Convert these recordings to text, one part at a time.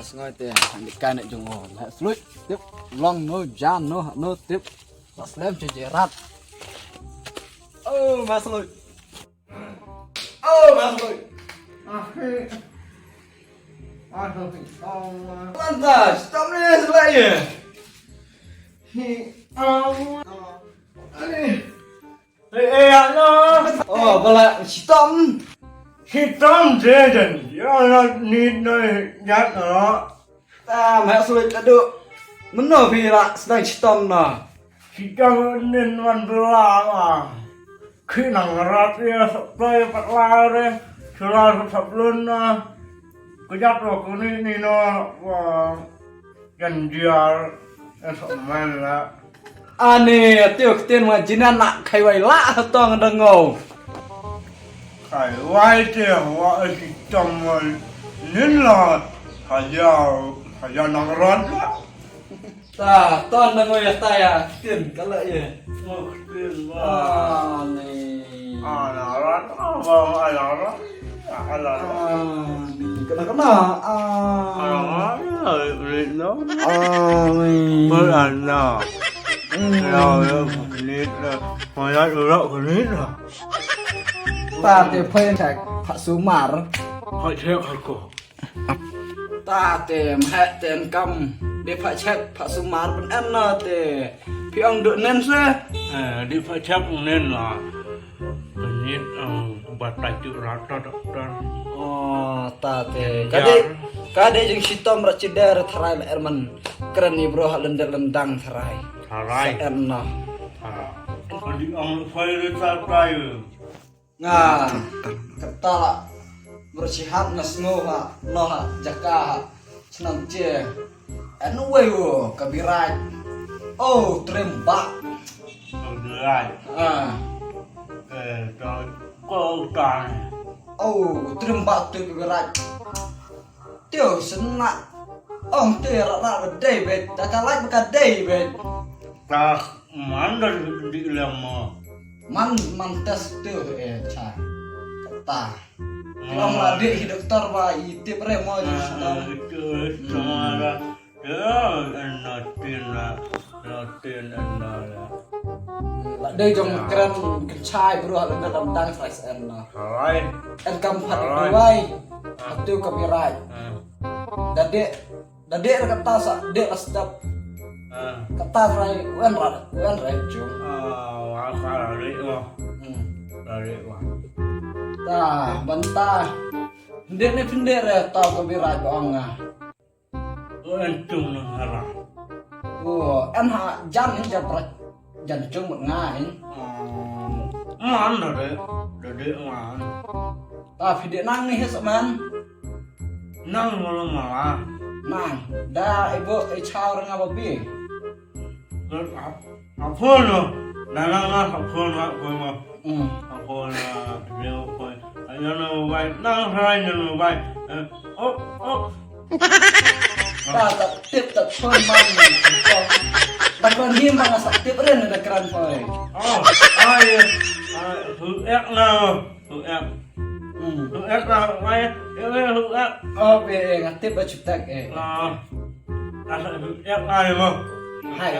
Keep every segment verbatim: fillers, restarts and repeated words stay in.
Sngew te, hynda kai ne jong o, la sluit, tip, long no, jan no, no, tip, la slem che jerat. Oh, ma sluit. Oh, ma sluit. Ah, he. Ah, he. Oh, ma. Lantas, tam ne selai ye. He. Oh, ma. Ani. Ê, ê, ano. Ơ, ba la shitom. Shitom dei dei. Ya la nit noi jat no. Ta ma sule ta du. Mano phi la sdang shitom no. Shitom nin wan bela ma. Khi nang rat ya supply pat la re. Sula sap lun na. Kejap lo kuni ni no. Wa. Jan jiar, eh, sok man la. Ani, tio ktien ma jinan nak kai wai la tong dengau. Kai wai te wa si tong wai nin la. Hajar, hajar nang ran la. Ta, ton dengau ya ta ya, ktien kala ye. Mo ktien wa. Ani. Ana ran, wa ana ran. Ala. Ah, ni kena kena. Ah. Ala, ala, no. Ah, ni. Berana. Hmm. Ala, ala, ni, ala. Maya urak ni, ala. Ta te phe tak, Pak Sumar. Pak cek aku. Ta te mhe te en kam. Dia Pak cek, Pak Sumar pen en na te. Phi ong duk nen se. Eh, di Pak cek nen la. Kenyit, em, batai tu rata doktor. Oh, ta te. Kenyit. Kade, kade jing shitom ra chider tharai la erman. Keren ni bro ha lendek lendang tharai. Tharai. Sa en na. Tharai. Adi ang fai re ta tai. Nga. Kata la. Bro sihat na sngo ha. No ha. Jaka ha. Senam che. Anyway, wo, ka birai. Oh, trembak. Ka birai. Ah. Eh, ta, ko ta. Oh, trembak tu ka birai. Tio, senak. Ong te rak rak dei bet. Dak ka lait baka dei bet. Ta man da di lama. Man, man tes tio, eh, cha. Kata. Long la dei hi doktor ba i tip re mo ni sita. Itu sama la. Ya, ena tin la. La tin ena la. La dei jong kren kenchai bro ha lendang dang trai sen na. Alright. En kam phat wai. Atu ka birai. Da dei, da dei kata sa dei la step. Kata trai wen ra, wen ra jong. Ah, wa ka la ri wa. Hmm. La ri wa. Ta, banta. Ndek ne pynde re ta ka birai ba ong nga. O en tung nang hara. O en ha jan in jan prak jan chung mat nga in. Man da de, da de man. Ta phi de nang ni hes man. Nang malu mala. Nang da ibu i chau ranga babi. Apo no, na na na apo no apo no. Hmm. Apo no, dia apo. Ayo no bai, na rai no bai. Eh, oh, oh. Ta ta tip ta phone man. Ta kon him ba nga sa tip ren da kran poi. Oh, ai, ai, hu ek na. Hu ek. Hmm. Hu ek na, mai, eh, hu ek. Oh, be, eh, nga tip ba chutak, eh. Ah. Asa hu ek na mo. Hai.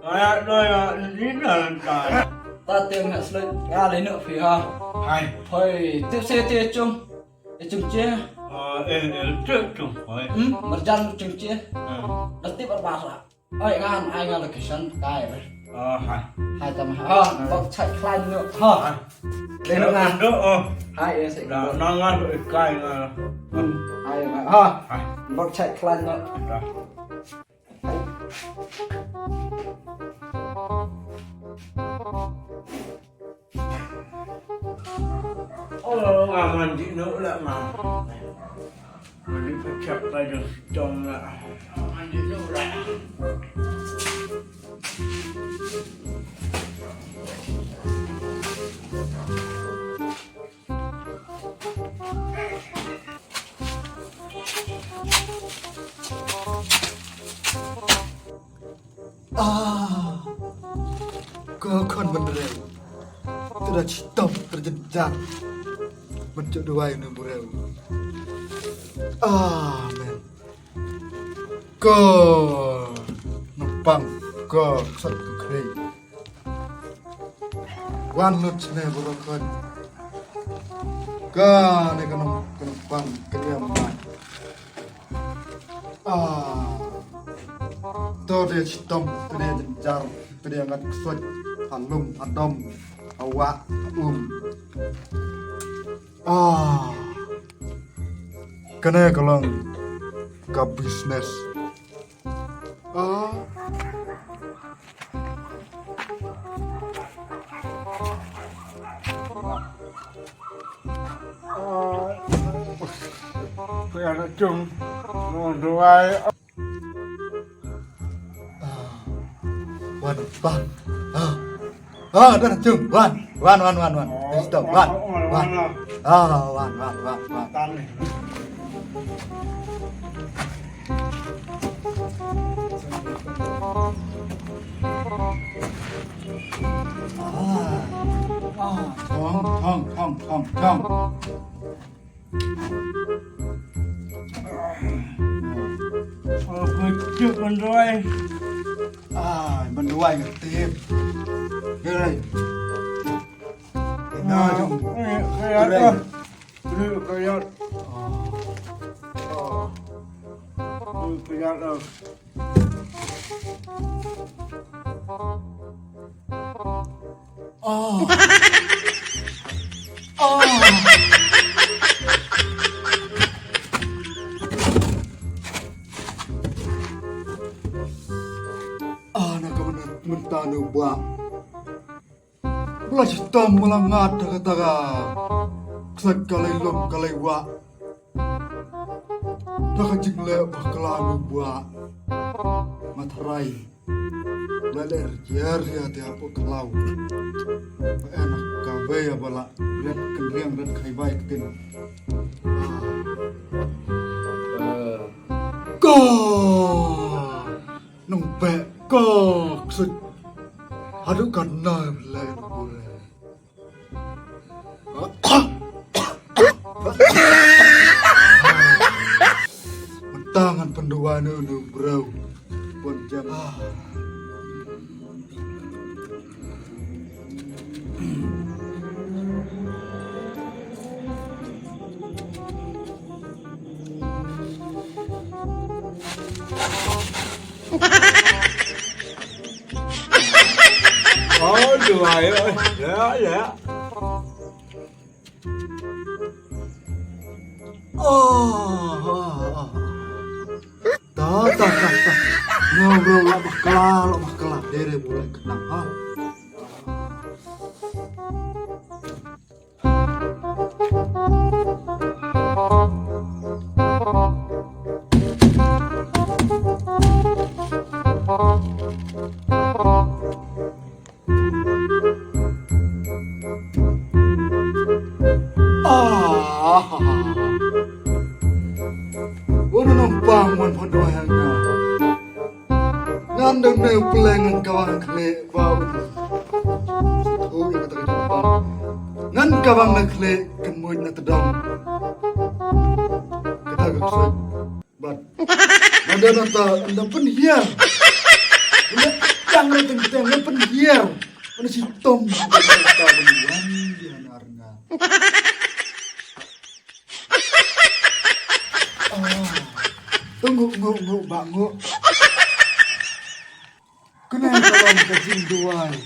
Kaya doya ni na ta. Ta te nga slet nga le no phi ha. Hai. Hoi, tip se te chung. E chung che. Ah, eh, eh, te chung hoi. Hmm, marjan chung che. Hmm. Da tip ba sa. Oi, ngan ai nga location kai re. Ah, hai. Hai tam ha. Bok chai klan no. Ha. Hai. Le no nga. Do, oh. Hai, eh, se. Da na nga kai nga. Hmm. Hai, ha. Hai. Bok chai klan no. Da. Oh, nga mandi no la nga. Mandi pecak pada tong la. Mandi no la. Ah, ko khon bynriew. Te da chitom terjejang. Mynjur duwai ne briew. Ah, men. Ko nongpang, ko ksat ko khri. Wan lut sne boro khon. Ka ne ka nong, ka nongpang, ka ne ma. Ah. To de chitom, to de jar, to de ngat ksot, halum, hadom, awa, um. Ah. Kane ka long ka business. Ah. Kaya na chung, nong duai. Ah, wan, wan. Ah. Ah, dah, jom, wan. Wan, wan, wan, wan. Dah, stop, wan. Wan. Ah, wan, wan, wan, wan. Ah. Ah, chong, chong, chong, chong, chong. Oh, khusyuk ban duwai. Ah, ban duwai ngatip. Gerai. Ina jong. Kayat. Kayat. Kayat. Oh. Oh. Ah, na ka mynta nu ba. Bla chitom mala ngat ta ka ta ka. Khlek ka lei lum ka lei wa. Ta ka jingleh bakla nu ba. Matharai. Bla leh rjiar ria te apo khlaw. Ba en ka wei ya bala. Ret kenriang ret khai bai ktien. Ko. Nong beh ko ksut. Haduh ka na le bule. Mentang an pendua nu nu bro. Pon jam. Oh, duwai, oh, ya, ya. Oh, oh, oh. Ta, ta, ta, ta. Ngobrol lah bakla, lah bakla. Dere boleh kenang, ha. Ah. Wan nongpang wan phan doi hang na. Ngan dang ne pleng ngan kawang khle ba. Oh, ïa kata ka jingpang. Ngan kawang na khle kynmuid na tdong. Kata ka ksut. Bad. Ngan dang nata, ngan dang pynhiar. Ngan dang na teng teng, ngan pynhiar. Ngan chitom. Ngan dang na arnga. Ah. Tunggu, ngu, ngu, ba, ngu. Kane ka long ka jingduwai.